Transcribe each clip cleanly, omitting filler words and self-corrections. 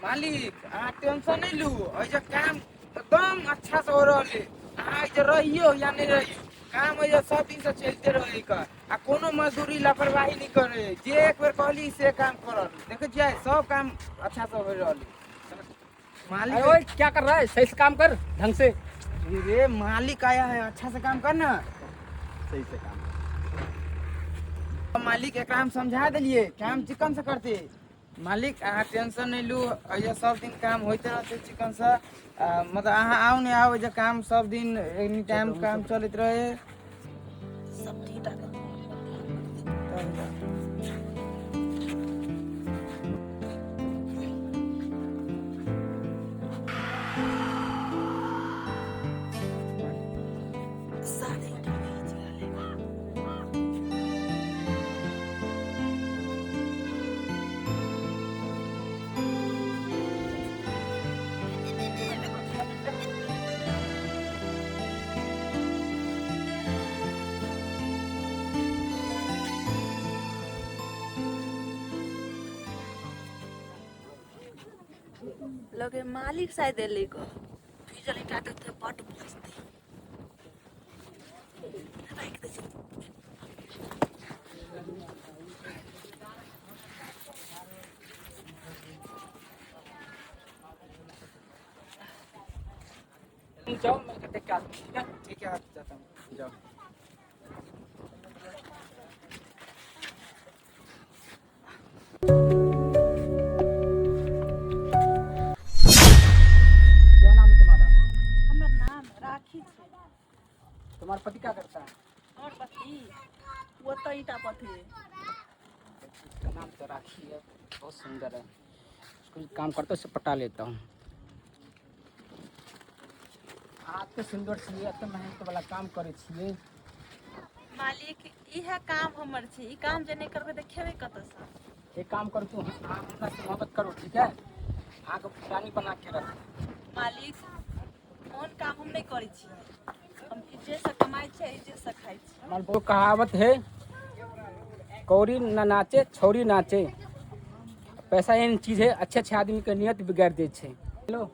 मालिक अहाँ टेंशन नहीं लू, एहि काम एकदम अच्छा से हो रहल है। अहाँ एहिजे रहियो या नहीं रहियो, काम एहिजे सब दिन से चलते रहे का आ कोनो मजदूरी लापरवाही नहीं करे, जे एक बेर कहली से काम करल। देखे छियै सब काम अच्छा से हो रहल है मालिक। अरे ओए क्या कर रहा है? सही से काम कर ढंग से। रे मालिक आया है, अच्छा से काम कर ना। सही से काम। मालिक एकरा हम समझा देलिए, काम चिकन से करते। मालिक अहाँ टेंशन नहीं लू, एहिजे सब दिन काम होते रहते चिकन से। मतलब अहाँ आउ नहीं आउ, एहिजे काम सब दिन एनी टाइम काम चलैत रहे। सब ठीक ठाक। सारे ईंटा खींच गेलै। लगे मालिक शायद एलै ग, भीजल ईंटा देखते बड्ड बजतै। राखि दै छी। तुम जाओ, मैं देख के आता हूँ, ठीक है? ठीक है, आप जाता हूँ, जाओ। क्या नाम है तुम्हारा? हमर नाम राखी छै। तुम्हारा पति क्या करता है? हमर पति ओतऽ ईंटा पथे। उसका नाम तो राखी है, बहुत सुंदर है। उसको काम करते उससे पटा लेता हूँ। एते सुंदर छियै, एते मेहनत वाला काम करै छियै। मालिक इएह काम हमर छै, ई काम जे नहि करबै तऽ खेबै कतऽसँ? एक काम करू, तू अहाँ हमरा से मोहब्बत करू, ठीक है? अहाँके रानी बना के रख। मालिक ओहन काम हम नहि करै छी, हम इज्जतसँ कमाइ छियै, इज्जतसँ खाइ छी। हमारे वो कहावत है, कौड़ी न नाचे छौरी नाचे। पैसा एहन चीज है, अच्छे अच्छे आदमी के नियत बिगाड़ दै छै। लो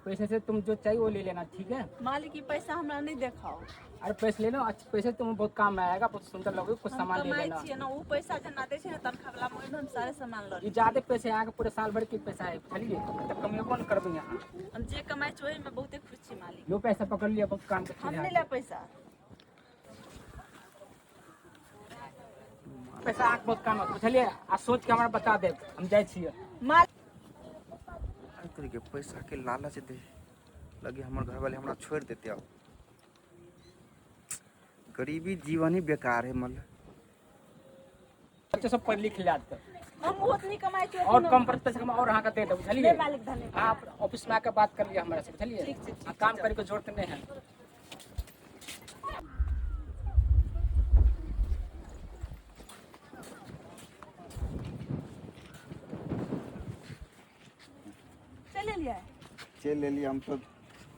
पैसे से तुम जो चाहिए वो ले लेना, ठीक है? मालिक ई पैसा हमरा नहि देखाउ। अरे पैसे ले लो, अच्छे पैसे तुम्हें बहुत काम में आएगा, बहुत सुंदर लगेगा, कुछ हम सामान ले कमाइ लेना। छियै ने, ओ पैसा जेना दै छै ने तनख्वाह वला, ओहिमे हम सारे सामान लऽ ये लै। ज्यादा पैसे आएगा, पूरे साल भर के पैसा है, बुझलिए? तब कमेबो न करबै यहाँ। हम जे कमाइ छी ओहिमे बहुते खुश छी मालिक। लो पैसा पकड़ लिया, बहुत काम के हम चीज नहि है। लेब पैसा। पैसा आके बहुत काम है, बुझलिए? आ सोच के हमरा बता दे, हम जाइ छियै। मालिक के पैसा के लालच दे लगे हमर घर वाले हमरा छोड़ देते। अब गरीबी जीवन ही बेकार है मतलब। बच्चे सब पढ़ लिख ले आते। हम ओतनी कमाइ छी और ओतनी। कम पर पैसा कमा और अहाँ के दे दे, बुझलिए? नहि मालिक, धन्यवाद। आप ऑफिस में आके बात कर लिया हमारे से, बुझलिए? ठीक छै, ठीक हाँ, काम छै। करे के जरूरत नहीं है। चलि एलियै? चलि एलियै हम तो।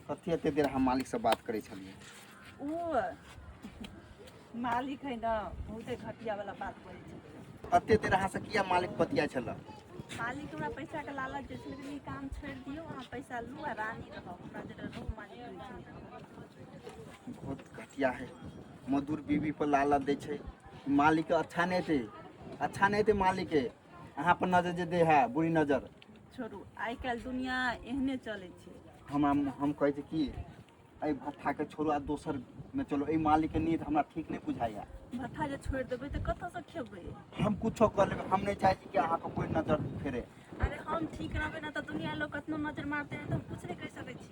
कथी एते देर हम मालिक से बात करै छलियै? ओ मालिक है ने, बहुते घटिया वाला बात बोलै छै। एते देर अहाँ से किया मालिक बतिया छल? मालिक हमरा पैसा के लालच दै छलै, लेकिन ई काम छोड़ि दियौ, अहाँ पैसा लू आ रानी रहब, हमरा जरे रहू, मालिक कहै छलै। बहुत घटिया है, मजदूर बीवी पर लालच दै छै। मालिक अच्छा नहीं थे, अच्छा नहीं थे मालिक के। अहाँ पर नजर जे दे है, बुरी नजर। छोड़ू, आइ काल्हि दुनिया एहने चलै छै। हमरा हम कहै छी कि एहि भट्ठाके छोड़ू आ दोसरमे चलू। एहि मालिकके नीयत हमरा ठीक नहि बुझाइया। भट्ठा जे छोड़ि देबै तऽ कतऽसँ खेबै? हम कुछो कर लेबै, हम नहि चाहै छी कि अहाँके कोइ नजर फेरे। अरे हम ठीक रहबै ने तऽ दुनिया लोग कतनो नजर मारतै ने तऽ हम कुछ नहि कहि सकै छी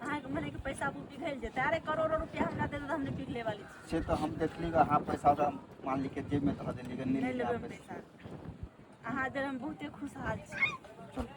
अहाँके। मने कि पैसा वो पिघलि जेतै। अरे करोड़ो रुपया हमरा दे देत, हम नहि पिघले वाली छी। से तऽ हम देखली ग, अहाँ पैसा ओकरा मालिकके जेबमे धऽ देली ग। नहि नहि लेबै हम पैसा। पैसा, अहाँ जर हम बहुते खुशहाल छी। चलू।